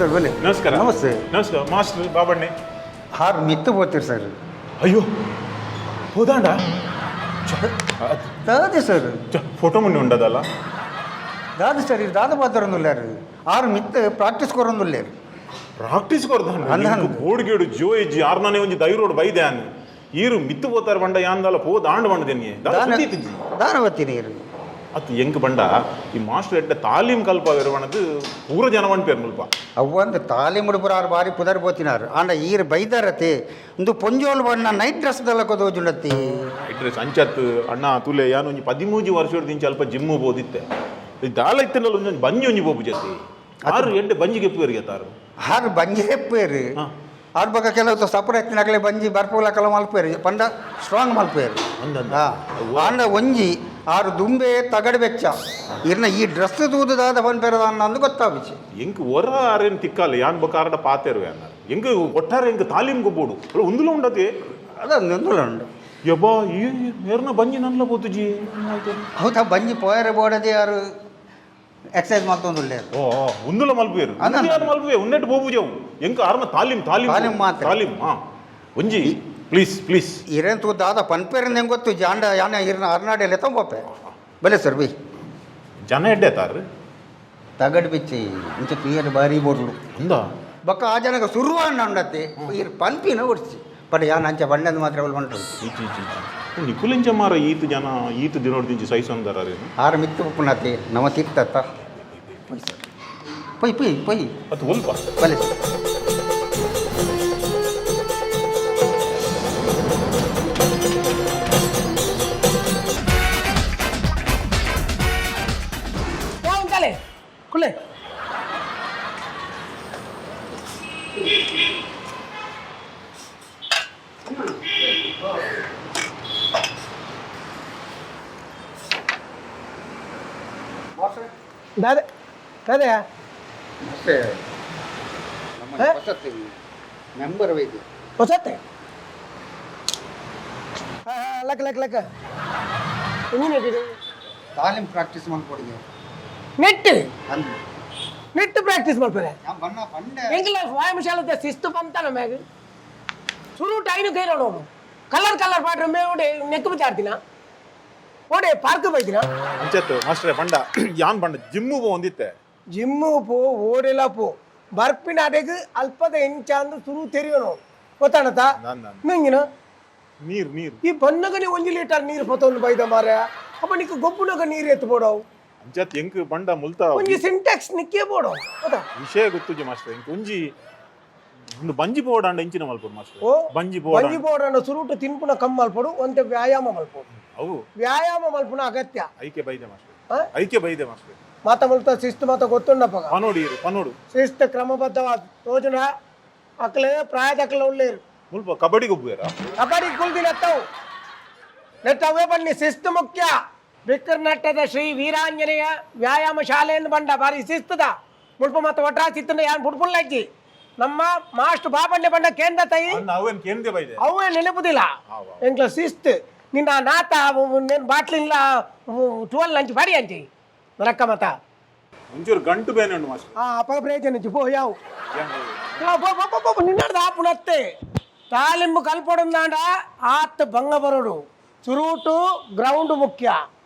Sir, ಬಲೆ. ನಮಸ್ಕಾರ. ನಮಸ್ತೆ. ನಮಸ್ಕಾರ ಮಾಸ್ಟರ್ ಬಾಬಣ್ಣೆ. ಹಾರು ಮಿತ್ತು ಪೋತೀರಿ ಸರ್. ಅಯ್ಯೋ, ಹೋದಾಂಡ? ದಾದೆ ಸರ್? ಫೋಟೋ ಮುನ್ನೆ ಉಂಡದಲ್ಲ. ದಾದ ಸರ್, ಇದು ದಾದ ಪಾತ್ರೊಂದುಲ್ಲಾರು ಆರು ಮಿತ್ತು ಪ್ರಾಕ್ಟೀಸ್ ಕೊರೊಂದುಲ್ಲೇರು. ಪ್ರಾಕ್ಟೀಸ್ ಕೊರ್ದಾಂಡ? ಅಂದ. ಬೋರ್ಡ್ ಗೇಡು ಜೋ ಇಜ್ಜಿ, ಆರ್ನಾನೆ ಒಂಜಿ ದೈರೋಡ್ ಬೈದೆ ಆನ್. ಈರು ಮಿತ್ತು ಪೋತಾರ ಬಂಡ, ಯಾಂದಲ ಪೋದಾಂಡ ಬಂಡ ದಾನ ದಾನವತ್ತಿ ನೀರು. ಅತ್ ಎಂಕ್ ಬಂಡ ಈ ಮಾಸ್ಟರ್ ಎಡ್ಡ ತಾಲೀಮ್ ಕಲ್ಪ ಇರುವಣದು ಪೂರ ಜನ ಪೇರ್ ಮುಲ್ಪ. ಅವ್ವಂದು ತಾಲಿ ಮುಡುಪುರ ಆರು ಬಾರಿ ಪುದರ್ ಪೋತಿನಾರು. ಆಂಡ ಈರು ಬೈದಾರತಿ ಒಂದು ಪೊಂಜೋಲ್ ಬಣ್ಣ ನೈಟ್ ಡ್ರೆಸ್ ದಲ್ಲ ಕೊದೋಜುಂಡತ್ತಿ. ಇಡ್ರೆಸ್ ಅಂಚತ್ ಅಣ್ಣ ತುಲೆ, ಯಾನು ಒಂಜಿ 13 ವರ್ಷದ ಅಲ್ಪ ಜಿಮ್ಮು ಬೋದಿತ್ತೆ. ಈ ದಾಲ ಇತ್ತಿನಲ್ಲ, ಒಂಜೊಂಜಿ ಬಂಜಿ ಒಂಜಿ ಬೋಪು ಜತಿ. ಆರು ಎಡ್ಡೆ ಬಂಜಿಗೆ ಎಪ್ಪುವರಿಗೆ ತಾರು. ಆರು ಬಂಜಿ ಹೆಪ್ಪೇರು. ಆರು ಬಗ ಕೆಲವು ಸಪುರ ಎತ್ತಿನಕಲೆ ಬಂಜಿ ಬರ್ಪುಲ ಕಲ ಮಲ್ಪೇರು ಪಂಡ ಸ್ಟ್ರಾಂಗ್ ಮಲ್ಪೇರು. ಅಂದಂದ. ಆಂಡ ಒಂಜಿ ಆರು ದುಂಬೆ ತಗಡು ಬೆಚ್ಚ ಇರ್ನ ಈ ಡ್ರೆಸ್ ತೂದುದಾದ ಪನ್ಪೇರದ ಅಂದು ಗೊತ್ತಾಪಿಚಿ. ಎಂಕ್ ಒರ ಆರೇನು ತಿಕ್ಕಾಲ ಯಾನ್ ಬೊಕ ಆರಡ ಪಾತೇರು ಯಾನ. ಎಂಕ್ ಒಟ್ಟಾರೆ ಎಂಕ್ ತಾಲೀಮ್ ಗೊಬ್ಬೋಡು ಉಂದುಲ ಉಂಡತೆ. ಅದೊಂದು ಉಂಡು. ಯಬ್ಬಾ, ಈ ಮೇರ್ನ ಬಂಜಿ ನನ್ಲ ಪೋತುಜಿ. ಹೌದಾ, ಬಂಜಿ ಪೋಯರೆ ಬೋಡದೆ ಯಾರು ಎಕ್ಸರ್ಸೈಸ್ ಮಲ್ತೊಂದುಲ್ಲೇರು. ಓ, ಉಂದುಲ ಮಲ್ಪುವೇರು. ಅಂದ. ಯಾರು ಮಲ್ಪುವೆ ಉನ್ನೆಟ್ ಬೋಬುಜವು. ಎಂಕ್ ಆರ್ನ ತಾಲೀಮ್ ತಾಲೀಮ್. ತಾಲೀಮ್ ಮಾತ್ರ. ತಾಲೀಮ್. ಹಾ, ಒಂಜಿ ಪ್ಲೀಸ್ ಪ್ಲೀಸ್. ಇರೇನ್ ತೂ ದಾದ ಪನ್ಪೇರಿಂದ ಹೆಂಗೆ ಗೊತ್ತು ಜಾಂಡ ಯಾನ ಇರ್ನ ಅರ್ನಾಡೆಲ್ಲ ತೊಂಬಪ್ಪೆ. ಬಲೆ ಸರ್ ಬಿ. ಜನ ಎಡ್ಡೆ ತಾರು. ತಗಡು ಬಿಚ್ಚಿ ಇಂಚ ತುಯ್ಯಲು ಬಾರಿ ಬೋರ್ಲು. ಅಂದ. ಬೊಕ್ಕ ಆ ಜನಕ ಸುರುವಾಂಡ ಉಂಡತ್ತೆ ಇರ್ ಪನ್ಪಿನ ಒಡ್ಚಿ ಪಡ ಯಾನ್ ಅಂಚ ಬಣ್ಣದ ಮಾತ್ರ ಅವಳು ಬಂಟು. ಇಜ್ಜಿ ಇಜ್ಜಿ ಇಜ್ಜಿ, ನಿಕುಲಿಂಚ ಮಾರ ಈತ ಜನ ಈತ ದಿನೋಡ್ ದಿಂಚಿ ಸೈಸೊಂದಾರ. ಆರು ಮಿತ್ತು ಉಪ್ಪುನತೆ ನಮ ತಿತ್ತತ್ತ. ಪೊಯ್ ಸರ್, ಪೊಯ್ ಪೊಯ್ ಪೊಯ್. ಅದು ಒಲ್ಪ. ಬಲೆ ಸರ್. ಉಂಟಲೆ ಕುಳ್ಳೆ. ದಾದ ದಾದಯ? ಮತ್ತೆ ನಮ್ಮ ಹೇ? ಹೊಸತಿ ಮೆಂಬರ್ ವೈದ್ಯ. ಹೊಸತ್ತೆ luck luck luck ಇಂಜಿನ್. ತಾಲೀಮ್ ಪ್ರಾಕ್ಟೀಸ್ ಮಾಡ್ಕೊಡಿಗೆ. ನೆಟ್. ಅಂದ್. ನೆಟ್ ಪ್ರಾಕ್ಟೀಸ್ ಮಾಡ್ತಾರೆ. ನಾನು ಬಣ್ಣ ಪಂಡೆ. ಎಂಕಲ ವ್ಯಾಯಾಮಶಾಲದ ಶಿಸ್ತು ಪಂತಾನ ಮ್ಯಾಗ ಸುರು ಟೈನು ಕೈ ನೋಡು ಕಲರ್ ಕಲರ್ ಪಾಟ್ರ ಮೇ ಓಡೆ ನೆಕ್ ಬಿಚ್ಚಾಡ್ತೀನ, ಓಡೆ ಪಾರ್ಕ್ ಬೈದಿನ. ಅಂಚತ್ತು ಮಾಸ್ಟ್ರೆ, ಪಂಡ ಯಾನ್ ಪಂಡ ಜಿಮ್ಮು ಪೋಂದಿತ್ತೆ. ಜಿಮ್ಮು ಪೋ, ಓಡೆಲ ಪೋ, ಬರ್ಪಿನ ಅಡೆಗ್ ಅಲ್ಪದ ಎಂಚಾಂದು ಸುರು ತೆರಿಯೋನು ಗೊತ್ತಾಣತ. Non non. ನಿಂಗಿನ ನೀರ್ ನೀರ್. ಈ ಬನ್ನಗನೆ 1 ಲೀಟರ್ ನೀರು ಪತ್ತೊಂದು ಬೈದ ಮಾರ. ಅಪ್ಪ ನಿಕ್ ಗೊಬ್ಬುನಗ ನೀರು ಎತ್ತು ಬೋಡವು. ಅಂಚತ್ ಎಂಕ್ ಪಂಡ ಮುಲ್ತ ಒಂಜಿ ಸಿಂಟ್ಯಾಕ್ಸ್ ನಿಕ್ಕೇ ಬೋಡವು ಗೊತ್ತಾ. ವಿಷಯ ಗೊತ್ತುಜಿ ಮಾಸ್ಟ್ರೆ. ಎಂಕ್ ಒಂಜಿ ಒಂದು ಬಂಜಿ ಪೋಡಾಂಡ ಇಂಚಿನ ಮಲ್ಪೊಡು ಮಾಸ್ಟ್ರೆ? ಓ. ಬಂಜಿ ಪೋಡ. ಬಂಜಿ ಬೋಡಣ್ಣ ಸುರುಟು ತಿನ್ಪುನ ಕಮ್ಮಿ ಮಲ್ಪೊಡು, ಒಂತೆ ವ್ಯಾಯಾಮ ಮಲ್ಪೊಡು. ಅವು. ವ್ಯಾಯಾಮ ಮಲ್ಪುನ ಅಗತ್ಯ. ಐಕೆ ಬೈದೆ ಮಾಸ್ಟ್ರೆ. ಆ? ಐಕೆ ಬೈದೆ ಮಾಸ್ಟ್ರೆ. ಮಾತ ಮುಲ್ತ ಶಿಸ್ತು ಮಾತ ಗೊತ್ತುಂಡಪ್ಪಗ. ಪನೋಡು ಇರು ಪನೋಡು. ಶಿಸ್ತು ಕ್ರಮಬದ್ಧವಾದ ತೋಜುನ ಅಕ್ಲೆ ಪ್ರಾಯದ ಅಕ್ಲೆ ಉಳ್ಳೇರು. ಮುಲ್ಪ ಕಬಡ್ಡಿ ಗೊಬ್ಬುವೇರ? ಕಬಡ್ಡಿ ಕುಲ್ದಿನ ಎತ್ತವು ನೆಟ್ ಅವೇ ಬನ್ನಿ. ಶಿಸ್ತು ಮುಖ್ಯ. ಬಿಕ್ಕರ್ನಟ್ಟದ ಶ್ರೀ ವೀರಾಂಜನೇಯ ವ್ಯಾಯಾಮ ಶಾಲೆಯಿಂದ ಬಂಡ ಭಾರಿ ಶಿಸ್ತದ ಮುಲ್ಪ ಮತ್ತು ಒಟ್ರಾ ಸಿತ್ತಂಡ ಯಾನ್ ಬುಡ್ಪುಲ್ಲಜ್ಜಿ. ನಮ್ಮ ಮಾಸ್ಟರ್ ಬಾಬಣ್ಣೆ ಬಂಡ ಕೇಂದ್ರ ತೈ. ಅಣ್ಣ, ಅವೇನ್ ಕೇಂದ್ರ ಬೈದೆ. ಅವೇ ನೆನಪುದಿಲ್ಲ. ಎಂಕ್ಲ ಶಿಸ್ತು ನಿನ್ನ ನಾತ ನೇನು ಬಾಟ್ಲಿಲ್ಲ ಟುವೆಲ್ ಅಂಚಿ ಬಾರಿ ಅಂಚಿ ರೊಕ್ಕ ಮತ. ಒಂಚೂರು ಗಂಟು ಬೇನೆ ಉಂಡು ಮಾಸ್ಟ್ರೆ. ಆ ಅಪ್ಪ ಪ್ರಯೋಜನ ಪೋ ಯಾವು. ಪೋ ಪೋ ಪೋ ಪೋ, ನಿನ್ನಡ್ದು ಆಪುನತ್ತೆ. ತಾಲಿಂಬು ಕಲ್ಪೊಡುಂದಾಂಡ ಆತ್ ಭಂಗ ಬರೋಡು. ಸುರೂಟು ಗ್ರೌಂಡ್ ಮುಖ್ಯ.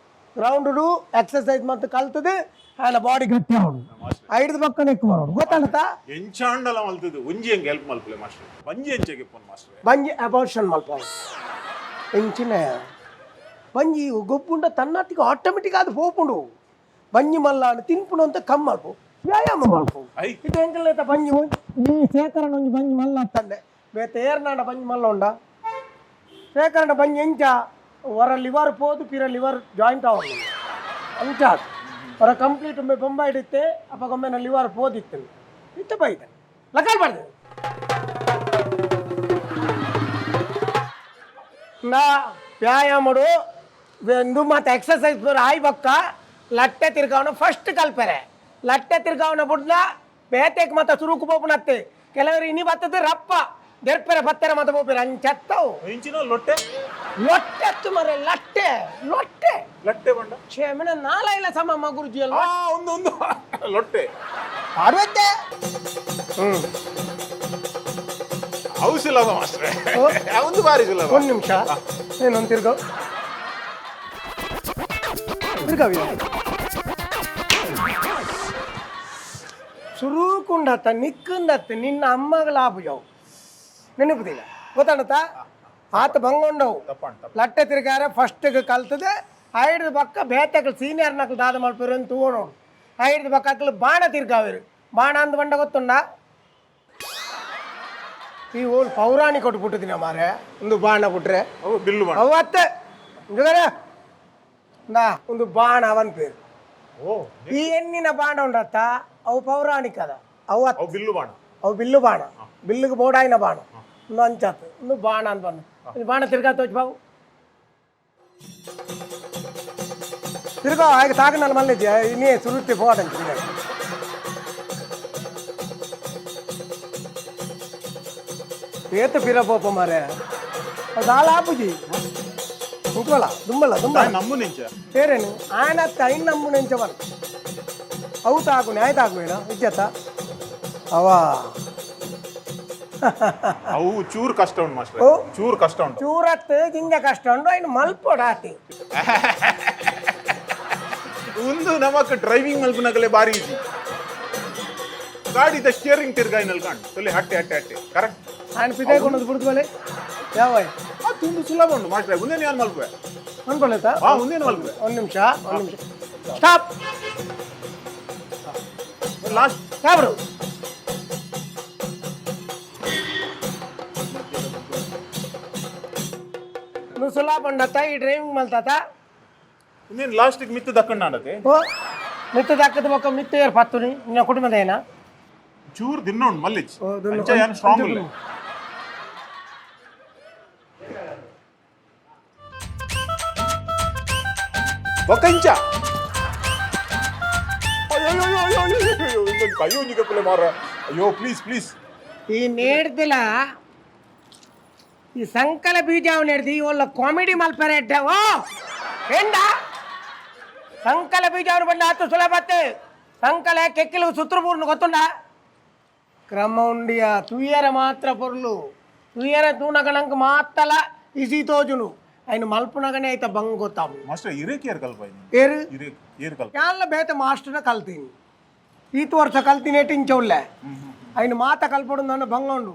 ಗ್ರೌಂಡು ಎಕ್ಸರ್ಸೈಸ್ ಮತ್ತು ಕಲ್ತದು ಆಯ್ನ ಬಾಡಿ ಗಟ್ಟಿ ಆವಡು, ಐದು ಪಕ್ಕನೆ ಎಕ್ಕು ಬರೋಡು ಗೊತ್ತಾಣತಾ. ಎಂಚಾಂಡಲ ಮಲ್ತದು ಒಂಜಿ ಹೆಂಗೆ ಹೆಲ್ಪ್ ಮಲ್ಪಲೆ ಮಾಸ್ಟ್ರೆ. ಬಂಜಿ ಎಂಚೆಗೆ ಪೋನ್ ಮಾಸ್ಟ್ರೆ? ಬಂಜಿ ಅಬಾರ್ಷನ್ ಮಲ್ಪ ಎಂಚಿನ ಬಂಜಿ ಗೊಬ್ಬುಂಡ ತನ್ನಟ್ಟಿಗೆ ಆಟೋಮೆಟಿಕ್ ಅದು ಪೋಪುಂಡು. ಬಂಜಿ ಮಲ್ಲ ತಿನ್ಪುಂಡು ಅಂತ ಕಮ್ಮಿ ಮಲ್ಪು, ವ್ಯಾಯಾಮ ಮಲ್ಪು. I. ಇದು ಎಂಕಲ್ಲೇತ ಬಂಜಿ ಈ ಶೇಖರಣ ಒಂಜಿ ಬಂಜಿ ಮಲ್ಲ ಅತ್ತಂಡೆ. ಬೇತೆ ಏರ್ನಾಂಡ ಬಂಜಿ ಮಲ್ಲ ಉಂಡ ಶೇಖರಣ ಬಂಜಿ ಎಂಚ ಹೊರ ಲಿವರ್ ಪೋದು ಪಿರ ಲಿವರ್ ಜಾಯಿಂಟ್ ಆವೊಂದು ಅಂಚ ಹೊರ ಕಂಪ್ಲೀಟ್ ಒಮ್ಮೆ ಬೊಂಬ ಹಿಡಿತ್ತೆ. ಅಪ್ಪಗೊಮ್ಮೆ ಲಿವರ್ ಪೋದಿತ್ತು ಇತ್ತ ಬೈದ ಲಕಾಲ್ ಬಾರ್ದು. ನಾ ವ್ಯಾಯಾಮಡು ಇಂದು ಮತ್ತು ಎಕ್ಸಸೈಸ್ ಪೂರ ಆಯ್ ಬೊಕ್ಕ ಲಟ್ಟೆ ತಿರ್ಗಾವನ ಫಸ್ಟ್ ಕಲ್ಪೆರೆ. ಲಟ್ಟೆ ತಿರ್ಗಾವನ ಬುಡ್ನ ಬೇತೆಕ್ ಮತ್ತೆ ಸುರುಕು ಪೋಪುನತ್ತೆ. ಕೆಲವರು ಇನಿ ಬತ್ತದ ರಪ್ಪ ದೆರ್ಪೆರೆ ಬತ್ತೆರೆ ಮತ್ತೆ ಪೋಪೆರೆ ಅಂಚತ್ತವು. ಇಂಚಿನ ಲೊಟ್ಟೆ? ಲೊಟ್ಟೆ ಅತ್ತು ಮರೆ, ಲಟ್ಟೆ ಲೊಟ್ಟೆ. ಲಟ್ಟೆ ಬಂಡ? ಕ್ಷೇಮನ ನಾಲೈಲ ಸಮ ಮಗುರುಜಿ ಅಲ್ವಾ. ಆ, ಒಂದು ಒಂದು ಲೊಟ್ಟೆ. ಪಾಡುವತ್ತೆ. ಹ್ಮ್. ಅವು ಸುಲಭ ಮಾಸ್ಟ್ರೆ. ಓ. ಒಂದು ಬಾರಿ ಸುಲಭ. ಒಂದು ನಿಮಿಷ, ಏನೊಂದು ತಿರ್ಗೋ ತಿರ್ಗಾವಿ. ಸುರುಕುಂಡತ್ತ ನಿಕ್ಕಂದತ್ತ ನಿನ್ನ ಅಮ್ಮಗಳ ಆಪುಜವು ನೆನಪುದಿಲ್ಲ, ಗೊತ್ತಾಣತ್ತ? ಆತ ಬಂಗೊಂಡವು. ತಪ್ಪಂಡ್ ತಪ್ಪ. ಲಟ್ಟೆ ತಿರ್ಗಾರೆ ಫಸ್ಟ್ಗೆ ಕಲ್ತದೆ. ಐದು ಪಕ್ಕ ಬೇತಕ್ಳು ಸೀನಿಯರ್ ನಕ್ಳು ದಾದ ಮಲ್ಪೇರು ಅಂತ ತೋಣೋಡು. ಐದು ಪಕ್ಕ ಅಕ್ಲು ಬಾಣ ತಿರ್ಗಾವೇರು. ಬಾಣ ಅಂದ್ ಬಂಡ ಗೊತ್ತುಂಡ? ಈ ಓಲ್ ಪೌರಾಣಿ ಕೊಟ್ಟು ಬಿಟ್ಟಿದ್ದೀನಿ ಮಾರೆ, ಒಂದು ಬಾಣ ಬಿಟ್ರೆ. ಅವು ಬಿಲ್ಲು ಬಾಣ. ಅವು ಅತ್ತೆ ಇಂಜುಗರ ನಾ ಒಂದು ಬಾಣ ಅವನ್ ಪೇರು. ಓ. ಈ ಎಣ್ಣಿನ ಬಾಣ ಉಂಡತ್ತ, ಅವು ಪೌರಾಣಿಕ ಅದ ಅವು ಅತ್ತ. ಅವು ಬಿಲ್ಲು ಬಾಣ. ಅವು ಬಿಲ್ಲು ಬಾಣ, ಬಿಲ್ಲುಗೆ ಬೋಡಾಯಿನ ಬಾಣ. ಒಂದು ಅಂಚಾತು ಒಂದು ಬಾಣ ಅಂತ ಬಂದು ಒಂದು ಬಾಣ ತಿರ್ಗಾ ತೋಚ್ ಬಾವು. ತಿರ್ಗಾ ಹಾಗೆ ತಾಗನಲ್ಲ ಮಲ್ಲಿದ್ಯಾ? ಇನ್ನೇ ಸುರುತ್ತಿ ಪೋಡಂತ ಏತ ಪಿರ ಪೋಪ ಮಾರೆ, ಅದು ಹಾಲು ಆಪುಜಿ. ಉಂಟುವಲ್ಲ ದುಂಬಲ್ಲ ದುಂಬಲ್ಲ. ನಮ್ಮು ನಿಂಚ. ಬೇರೇನು ಆಯನ ಐನ್ ನಂಬು ನೆಂಚವನ್. ಅವು ತಾಕು ನ್ಯಾಯ ತಾಕುವೇನ ಇಜ್ಜತ್ತ ಅವಾ. ಅವು ಚೂರು ಕಷ್ಟ ಉಂಟು ಮಾಸ್ಟ್ರೆ. ಓ. ಚೂರು ಕಷ್ಟ ಉಂಟು. ಚೂರತ್ ಜಿಂಜ ಕಷ್ಟ ಉಂಡು, ಐನು ಮಲ್ಪೊಡ ಆತಿ. ಒಂದು ನಮಕ್ ಡ್ರೈವಿಂಗ್ ಮಲ್ಪನಗಲೇ ಬಾರಿ ಈಜಿ. ಗಾಡಿದ ಸ್ಟಿಯರಿಂಗ್ ತಿರ್ಗಾಯಿನಲ್ಲಿ ಕಾಣ್ ತೊಲೆ ಹಟ್ಟೆ ಹಟ್ಟೆ ಹಟ್ಟೆ ಕರೆಕ್ಟ್. ఆయన ಪಿದಾಯ್ಕೊಂಡು ಬಿಡ್ದು ಬಲೆ ಯಾವ. ಅದು ತುಂಬ ಸುಲಭ ಉಂಟು ಮಾಸ್ಟ್ರೆ, ಒಂದೇನು ಯಾರು ಮಲ್ಪುವೆ. ಅನ್ಕೊಳ್ಳುತ್ತಾ? ಹಾ, ಒಂದೇನು ಮಲ್ಪುವೆ. ಒಂದು ನಿಮಿಷ, ಒಂದು ನಿಮಿಷ, ಸ್ಟಾಪ್. ಲಾಸ್ಟ್. ಯಾವ್ರು నువ్వు ಸುಲಭ ಈ ಡ್ರೈವಿಂಗ್ ಮಲ್ತಾತ. ಇನ್ನೇನು ಲಾಸ್ಟಿಗೆ ಮಿತ್ತು ದಕ್ಕಂಡ ಆಡತೆ. ಓ, ಮಿತ್ತು ದಕ್ಕದ ಬೊಕ್ಕ ಮಿತ್ತು ಏರ್ ಪತ್ತುನಿ ನಿನ್ನ ಕುಟುಂಬದ ಏನ? ಚೂರು ದಿನ ಉಂಟು ಮಲ್ಲಿಚ್. ಓ, ದಿನ. ಅಂಚ ಏನು ಸ್ಟ್ರಾಂಗ್ ಇಲ್ಲ. ಬೊಕ್ಕ ಇಂಚ ಅಯ್ಯೋ ಅಯ್ಯೋ ಅಯ್ಯೋ ಅಯ್ಯೋ ಅಯ್ಯೋ, ಇನ್ನೊಂದು ಕೈ ಒಂಜಿಗೆ ಮಾರ. ಅಯ್ಯೋ, ಪ್ಲೀಸ್ ಪ್ಲೀಸ್. ಈ ನೇಡ್ದಿಲ ಈ ಸಂಕಲ ಬೀಜ ನೇಡ್ದಿ ಒಳ್ಳ ಕಾಮಿಡಿ ಮಲ್ಪರೆ. ಓ ಎಂಡ ಸಂಕಲ ಬೀಜ ಅವನು ಬಂಡ ಆತು ಸುಲಭತ್ತೆ. ಸಂಕಲ ಕೆಕ್ಕಿಲು ಸುತ್ತುಬೂರ್ನು ಗೊತ್ತುಂಡ? ಕ್ರಮ ಉಂಡಿಯ ತುಯ್ಯರ ಮಾತ್ರ ಪೊರ್ಲು. ತುಯ್ಯರ ತೂನಗಣಂಕ ಮಾತಲ ಇಸಿ ತೋಜುನು. ఆయన ಮಲ್ಪುನಗನೇ ಐತ ಬಂಗ್ ಗೊತ್ತಾವು. ಮಾಸ್ಟರ್, ಇರೇಕ್ ಏರ್ ಕಲ್ಪ. ಏರು? ಇರೇಕ್ ಏರ್ ಕಲ್ಪ. ಯಾನ್ಲ ಬೇತೆ ಮಾಸ್ಟರ್ನ ಕಲ್ತೀನಿ. ಈತು ವರ್ಷ ಕಲ್ತೀನಿ ಟಿಂಚೌಲ್ಲೆ. ఆయన ಮಾತ ಕಲ್ಪಡು ನನ್ನ ಬಂಗ ಉಂಡು.